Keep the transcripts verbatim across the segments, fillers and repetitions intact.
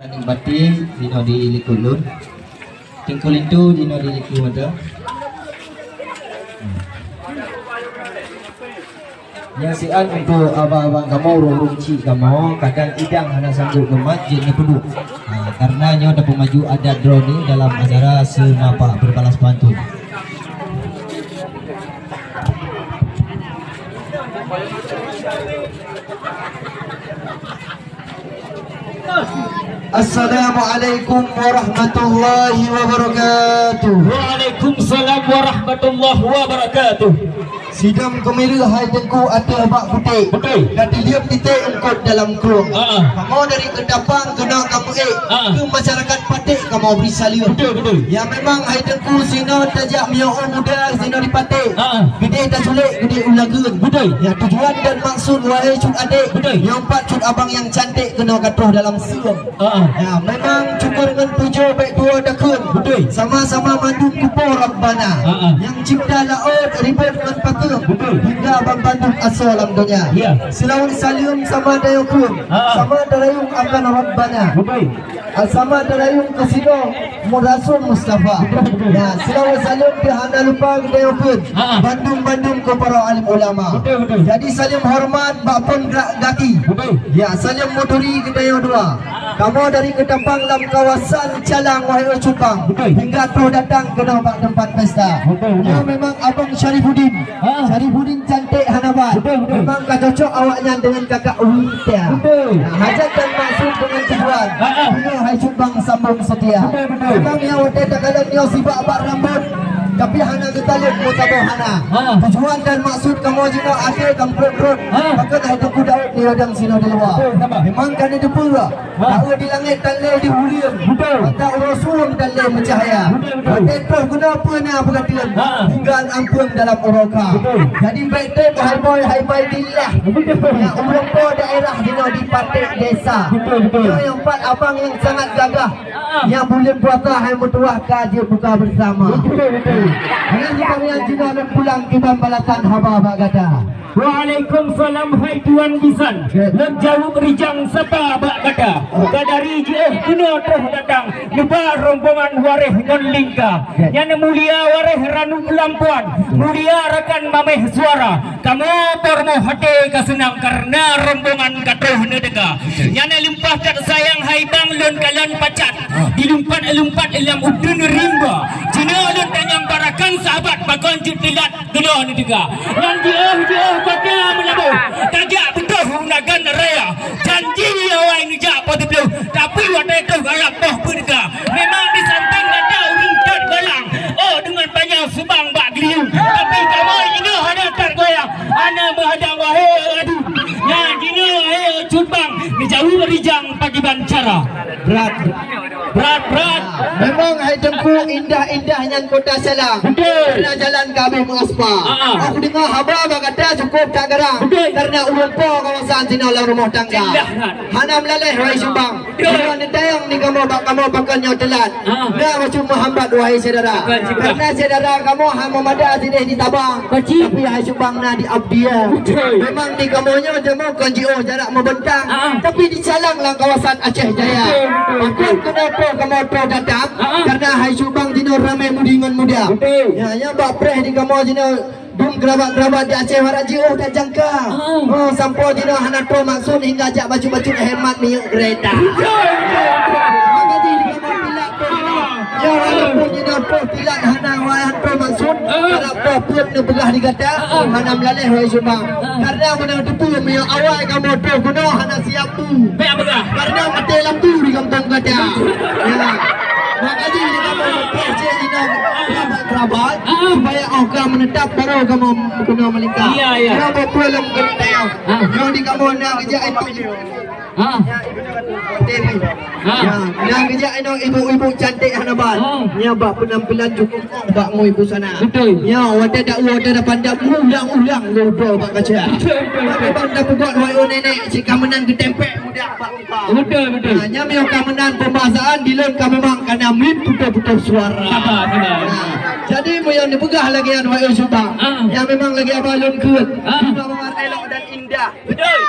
Nikmati dinoe di likot lôn. Teungku linto dinoe di likot mata. Nyang siat untuk abang-abang kamoe, ureueng-ureueng chik kamoe, kadang idang hana sanggup geumat jeuet neupeuduek. Ha, karena nyoe tapeumaju adat droeneuh dalam acara seumapa berbalas pantun. Assalamualaikum warahmatullahi wabarakatuh. Waalaikumsalam warahmatullahi wabarakatuh. Sidom keumiréh hai Teungku ateueh bak putéh. Beutôi. Ka tileueb titék eungkôt dalam krueng. Ha, ha. Kamoe dari Keutapang keunoe kamoe ék. Ha, ha. Keu masyarakat Paték kamoe bri saleuem. Beutôi, beutôi. Ya memang hai Teungku sinoe tajak miyueb muda sinoe di Paték. Ha, ha. Geudeh tasulek geudeh ulageuen. Beutôi. Ya tujuan dan maksud wahai cut adék. Beutôi. Nyang pat cut abang nyang cantik keunoe ka troh dalam seuem. Ha, ha. Ya, memang syukur ngon pujoe bèk tuwoe takheun. Beutôi. Sama-sama mandum kupo Rabbana. Ha, ha. Nyang cipta laôt ribot ngon pateuen. Beutôi. Hingga banmandum asoe lam donya. Ya. Seulaweuet saleuem sama dayoe kheun. Ha, ha. Sama tarayueng akan Rabbana. Beutôi. Ah, sama tarayueng keu sidroe Rasul Mustafa. Beutôi, beutôi. Ya, seulaweuet saleuem pih hana lupa geutanyoe kheun. Ha, ha. Bandum-bandum keu para alim ulama. Beutôi, beutôi. Jadi saleuem horeumat bak phon gra-, gaki. Beutôi. Ya, saleuem meuturi geutanyoe dua. Kamoe dari Keutapang lam kawasan Calang, wahé cut bang. Beutôi. Hingga troh datang keunoe bak teumpat pesta. Beutôi, beutôi. Nyoe memang Abang Syarifuddin. Ha. Syarifuddin cantik hana ban. Beutôi, beutôi. Memang ka cocok awaknyan deungon kakak Uwi Setia. Beutôi. Nah, hajat dan maksud deungon tujuan. Ha, ha. Nyoe hai cut bang sambong setia. Beutôi, beutôi. Memang nyoe watèe takalon nyoe sibak bak rambot. Tapi hana geutaleueb meusaboh hana. Ha. Tujuan dan maksud kamoe jinoe akhé kampung rot. Ha. Pakon hai Teungku Daud ni radang sinoe di luwa. Beutôi, sabar. Memang ka neuteupeue. Ha. Taeu di langét tan lé di ulèe. Beutôi. Mata uroe suem tan lé meucahya. Beutôi, beutôi. Watèe troh keunoe peue na peukateuen. Ha. Tinggai ampeueng dalam uroe ka. Beutôi. Jadi bèk trép hai boy, hai boy dillah. Beutôi. Ya, ureueng po daerah jinoe di Paték desa. Beutôi, beutôi. Nyoe nyang pat abang nyang sangat gagah. Ha. Nyang buleuen puasa hai meutuwah ka jeuet buka bersama. Beutôi, beutôi. Nyan nyang jinoe lôn pulang kiban balasan haba bak gata. Waalaikumsalam, hai Tuan Bisan. Lôn jaweueb rijang sapa bak gata. Ka dari jiôh keunoe troh datang, neuba rombongan waréh ngon lingka. Nyan mulia waréh ranup lampuan, mulia rakan maméh suara. Kamoe peurumoh até ka seunang kareuna rombongan ka troh neuteuka. Nyan lumpah that sayang hai bang lôn kalon pacat. Dilumpat-lumpat lam uteuen rimba. Jinoe lôn tanyong barakan sahabat pakon jeuet teulat. Keunoe neuteuka. Nyan jiôh-jiôh kota meulaboh. Tajak beutôh u Nagan Raya. Janji awai neujak Po Teubleuh. Tapi watèe troh galak poh peue teuka. Memang di sampéng gata ureueng that galang. Oh, deungon panyang subang bak geulinyueng. Tapi kamoe jinoe hana that goyang. Hana meuhadang wahé adu. Nyan jinoe wahé cut bang. Neujaweueb rijang pakriban cara. Brat. Brat, brat. Memang hai Teungku indah-indah nyan kota Calang. Beutôi. Karena jalan ka habéh meuaspal. Ah, ah. Aku deungoe haba bak gata cukup that garang. Beutôi. Karena ureueng po kawasan sinoe lam rumoh tangga. Indah, brat. Hana meulaleh wahé cut bang. Beutôi. Nyoe neutanyong di kamoe bak kamoe pakon nyoe teulat. Ah. Na bacut meuhambat wahé syedara. Pakon cut bang. Karena syedara kamoe hana meumada sideh di Tabang. Pakon cut. Tapi hai cut bang na di Abdia. Beutôi. Memang di kamoe nyoe jamoe kon jiôh jarak meubentang. Ah, ah. Tapi di Calang lam kawasan Aceh Jaya. Beutôi, beutôi, beutôi. Pakon keunoe po kamoe troh datang? Ah, ah. Karena hai cut bang jinoe ramé mudi ngon muda. Beutôi. Ya, ya, bak preh di kamoe jinoe dum keurabat-keurabat di Aceh Barat jiôh that jangka. Ah. Oh, sampoe jinoe hana troh maksud hingga jak bacut-bacut hemat minyeuk keureta. Beutôi, beutôi, beutôi. Maka jih di kamoe pilat troh. Ya, walaupun jinoe troh pilat hana wayang troh maksud, ah, karab troh peuet neupeugah di gata, ah, hana meulaleh wahé cut bang. Ah. Karena meunan teupeu meunyoe awai kamoe troh keunoe hana siap. Bèk peugah. Karena maté lampu di gampông gata. Ya. Maka jih di gampông gata cit inong kerabat-kerabat, ah, supaya oh ka meunetap baru kamoe keunoe meulingka. Iya, iya. Kamoe beutôi lam geutanyoe. Ah. Nyoe di kamoe na geujak itu. Ah. Ah. Ya, na geujak inong ibu-ibu cantik hana ban. Ah. Nyoe bak peunampilan cukup bak mu ibu sana. Beutôi. Nyoe watèe dak watèe dak pandang ulang-ulang ngobrol bak kaca. Beutôi, beutôi, beutôi. Tapi bang dak peugah wahé nenek cit ka meunan geutempel muda bak Beutôi, beutôi. Nah, nyan meunyoe ka meunan peumbahasaan, di lôn ka memang ka na mit putôh-putôh suara. Sabar, sabar. Nah, jadi meunyoe neupeugah lagèe nyan, wahé cut bang. Ah. Nyan memang lagèe abah lôn kheun. Ah. Di bawah elok dan indah. Beutôi.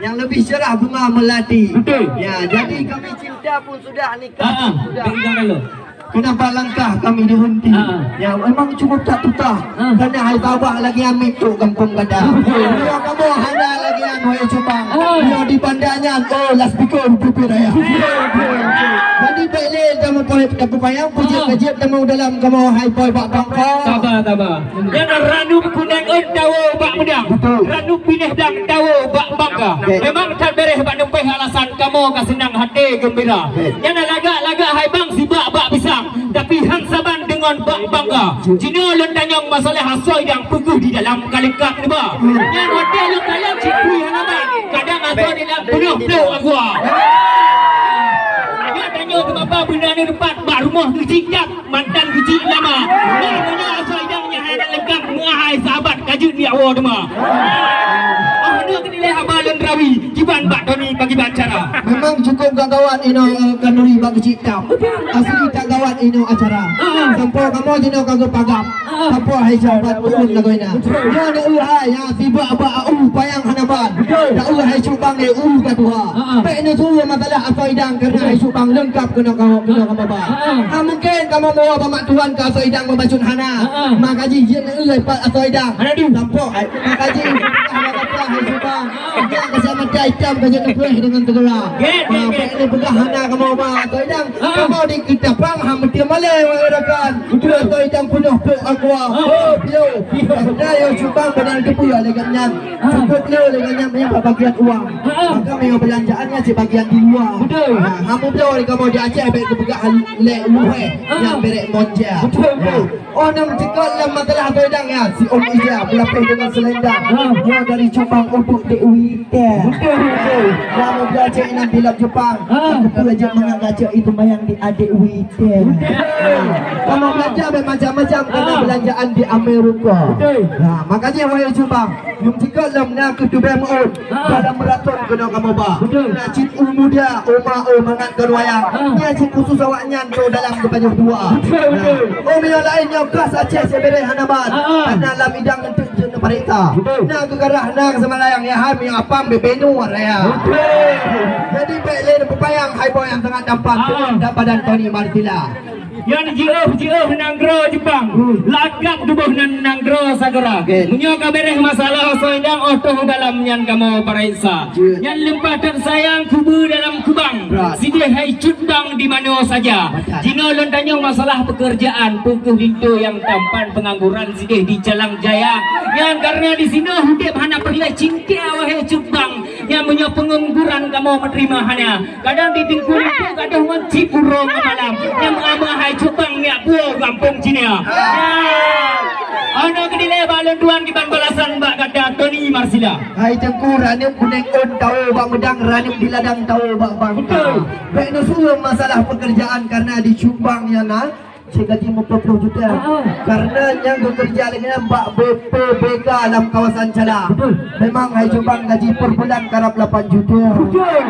Yang lebih cerah bunga melati. Betul. Ya, jadi kami cinta pun sudah, nikah Ah, ah. pun sudah. Bintang kalau. Kenapa langkah kami dihenti? Ah, ah. Ya, memang cukup tak tutah. Ah. Kerana hai Sabah lagi ambil tu kampung gada. Betul. Dia kamu hana lagi anu, hai Cupang. Ah. Dia di Bandanyan, oh, loudspeaker pipir raya. Betul, betul, betul. Jadi baik le kamu payah, kamu payah, kejit, Ah. kejit kamu dalam kamu hai boy bak bangka. Sabar, sabar. Nyan ranup kuneng ôn tawoe bak meudang. Betul. Ranup binéh dang tawoe bak bangka. Oke. Memang that beréh bak neumpéh alasan kamoe ka seunang até geumbira. Oke. Nyan lagak-lagak hai bang sibak bak pisang, tapi han saban deungon bak bangka. Jinoe lôn tanyong masalah asoe idang peugöt di dalam ka lengkap neuba. Hmm. Nyan watèe lôn tanyong cit pih hana ba, kadang asoe idang peunoh plôk agua. Nyan tanyoe teumapa beuna neudeunpat bak rumoh geucik jak. Mantan keuchik lama. Nah, meunyoe asoe idang nyang hana lengkap, meuahai sahabat ka jeuet nyak woe teuma. Oh, nyoe keudilèe haba lôn rawi, kiban bak Tony pakriban cara. Memang cukup gawat inoe, eh, khanuri bak keuchik tam. Asli that gawat inoe acara. Ah. Sampoe kamoe jinoe ka geupagam. Ah. Sampoe hai sahabat turun lagoina. Betul. Nyoe neueu hai, ya, sibak bak au payang hana ban. Betul. Taeu hai Cupang lé u ka tuha. Ah, ah. Bèk neusuruh masalah asoe idang karena hai Cupang leungkap keunoe kamoe, keunoe kamoe ba. Ah, ah. Ha mungken kamoe meuwoe bak mak tuan keu asoe idang meubacut hana. Ah, ah. Maka jih jeuet neueu pat asoe idang. Hana tu. Sampok, eh, maka jih, ah, maka jih hai Cupang. Ah. Nyang keusamata itam ka jeuet neupreh deungon teugera. Gèt, gèt, gèt. Bèk neupeugah hana kamoe ba asoe idang. Ah. Kamoe di Ketapang ha meuteumé malèe, wahai rakan. Betul. Asoe idang peunoh peunoh aqua. Ah. Oh, piôh. Nah, yo Cupang beunang teupeue lé gobnyan. Ah. Cukup le lé gobnyan meunyoe bak bagian uang. Ah. Maka meunyoe beulanjaan nyan cit bagian di luwa. Betul. Ha, ha mubloe lé kamoe di Aceh bèk geupeugah lé luhèh Ah. nyang bèrèk monja. Betul, betul. Oh, nam cekot lam masalah asoe idang nyan, si Om Ija beulapéh deungon selendang. Ah. Nyoe dari Cupang untuk Dek Wita. Betul, betul. Lam mubloe cit inan di lam Jepang. Ah. Aku pula jeuet mangat gacok itu mayang di Adek Wita. Betul. Kamoe beulanja bèk macam-macam karena Ah. beulanjaan di Amerika. Betul. Nah, makajih wahai Cupang. Nyum cit lom na keu tubèe meu'ôn, Ah. dalam meuratong keunoe kamoe ba. Betul. Na cit u muda, u ma, u mangat kon wayang. Ah. Nyan cit khusus awaknyan tu dalam geupajoh dua. Betul, Nah, betul. oh, meunyoe laén nyoe khas Aceh sibèrèh hana ban. Ah, ah. Karena lam idang enteuk jeuet neupareksa. Betul. Na geugarah, na geuseumbahyang, ya hai meunyoe apam bebenu raya. Betul. Jadi bèk lé neupeupayang hai boh nyang sangat tampan Ah. dan badan Tony Marsila. Nyan jiôh-jiôh nanggroe Jepang. Hmm. Lagak tuboh nan nanggroe Sagara. Oke. Meunyoe ka bèrèh masalah asoe idang, oh toh dalam nyan kamoe pareksa. Jeuet. Nyan leumpah that sayang kubu dalam kubang. Berat. Sideh hai cut bang di manoe saja. Betul. Jinoe lôn tanyong masalah peukeurjaan, peukeuh linto nyang tampan peungangguran sideh di Calang Jaya. Nyan karena di sinoe udép hana peureulèe cingkia wahé cut bang. Nyan meunyoe peungangguran kamoe meuteurima hana. Kadang di Teungku Limpu gadôh ngon cit uroe ngon malam. Nyang meu'ah-meu'ah hai Cupang miak buoe gampông Cina. Ana keudilèe bak lôn tuan kiban balasan bak gata Tony Marsila. Hai Teungku, ranup kuneng ôn tawoe bak meudang, ranup di ladang tawoe bak bangka. Betul. Bèk neusuruh masalah peukeurjaan karena di Cupang nyan na Cit gaji meuplôh-plôh juta. Ah, ah. Karena nyang geukeureuja lagèe nyan bak B P B K lam kawasan Cala. Betul. Memang hai Cupang gaji per bulan karab lapan juta. Betul.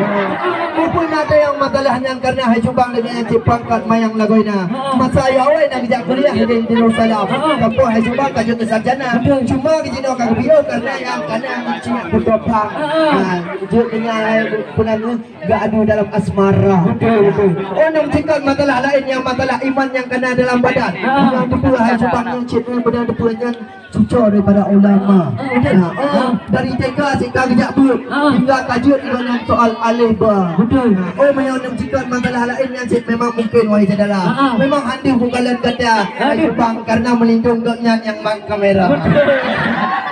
Muphom na teuh nyang masalah nyan karena hai Cupang lagèe nyan cit pangkat mayang lagoina. Ah, ah. Masa awai na geujak kuliah di Darussalam. Ah, ah. Tapi hai Cupang ka jeuet sarjana. Betul. Cuma gaji nyoe ka geubiyeu karena nyang kana meuciyak beutopang. Ah, ah. Ha, jeuet dengan peunanu Geuadu dalam asmara. Betul, betul. Oh, nam cit masalah laén nyang masalah iman nyang kana dalam badan. Ah. Nyang teupeue hai Cupang nyang cit nyan beuna teupeue nyan cuco daripada ulama. Ah, betul. Nah, oh, Ah. dari T K cit ka geujak beuet. Ah. Hingga ka jeuet ngon soal alif ba. Betul. Oh, meunyoe nam cit masalah laén nyang cit memang mungkin wahai syedara. Ah, ah. Memang handi bukalan kata hai Aduh. Cupang karena melindung gobnyan nyang mat kamera. Betul.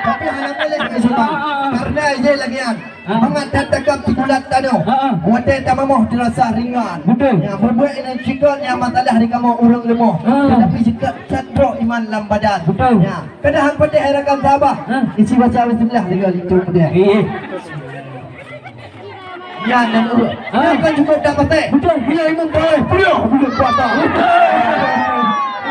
Tapi hana boleh hai Cupang. Ah, ah, ah. Karena ijin lagèe nyan. Ha. Mangat that takab tikulat tanoh. Ha, ha. Watèe tamamoh teurasa ringan. Betul. Ya, berbuat ini cikot yang masalah di kamoe ureueng leumoh. Ha. Tetapi jika cat roh iman lam badan. Betul. Ya. Kadang patéh hai rakan sahabat. Ha. Isi baca bismillah lagi itu dia. Iya. Ya, dan urut. Ha. Ya, kan cukup dah patéh. Betul. Bila imum tarawih, beliau belum puasa. Betul.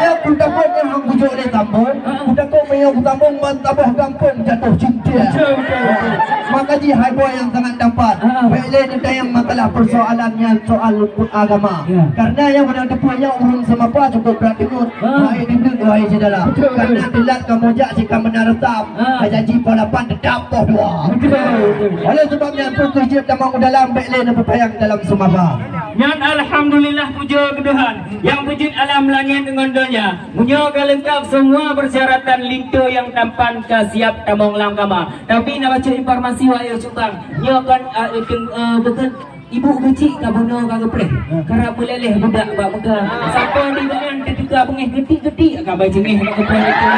Ya, ku takut yang hang bujuk dia tambah. Ha. Ku takut yang ku tambah ban tabah gampang jatuh cinta. Betul, betul, betul. Maka Hai boh nyang sangat tampan. Ah. Bèk lé neutanyong masalah persoalan nyan soal agama. Ya. Karena nyang beuna teupeu nyan ureueng seumapa cukup brat teungeut. Ah. Hai dibeuet, hai syedara. Betul, betul. Karena teulat kamoe jak si ka meunan reusam. Ah. Ka janji poh lapan teutap poh dua. Betul, betul. Oleh sebab nyan, peue keuh jeuet tamong u dalam, bèk lé neupeupayang dalam seumapa. Nyan alhamdulillah, pujoe keu Tuhan, nyang peujeuet alam langèt ngon donya. Meunyoe ka leungkap semua persyaratan, linto nyang tampan ka siap tamong lam kama. Tapi na bacut informasi, wahai cuba. Nyoe kan, ah, eh, keng-, eh, bukon ibu keuchik ka bunoe ka geupreh. Karab meuleleh budak bak muka. Sampoe di gobnyan teuka beungèh geutik-geutik ka bai ceungèh bak geupreh itu.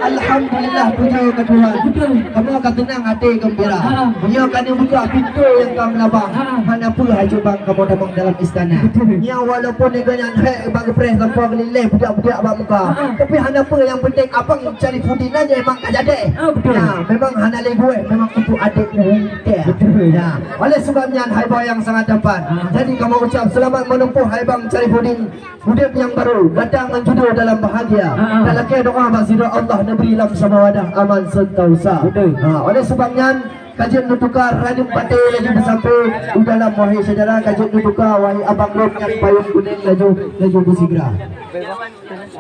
Alhamdulillah, pujoe keu Tuhan. Betul. Kamoe ka teunang até geumbira. Ha. Meunyoe ka neubuka pintoe nyang ka meulabang, ha, hana peue hai cuba kamoe tamong dalam istana. Betul. Nyoe walaupun nyoe nyan hèk bak geupreh sampoe geulileh budak-budak bak muka. Ha. Tapi hana peue, nyang penting abang Syarifuddin nyan memang ka jadi. Ah, betul. Ya, memang hana lé guéh, memang untuk adek ureueng teh. Betul. Ya. Oleh sebab nyan, hai boh nyang sangat tampan. Ah. Jadi, kamoe ucap selamat menempuh, hai bang Syarifuddin. Udép nyang baru, datang ngon judô dalam bahagia. Ah, ah. Talakèe doa bak sidroe, Allah neubri lam saboh wadah aman sentosa. Betul. Ha, oleh sebab nyan, ka jeuet neutuka ranup batèe laju beusampoe u dalam, wahai syedara, ka jeuet neutuka, wahai abang lôn nyang payông kunéng laju, laju beusigra.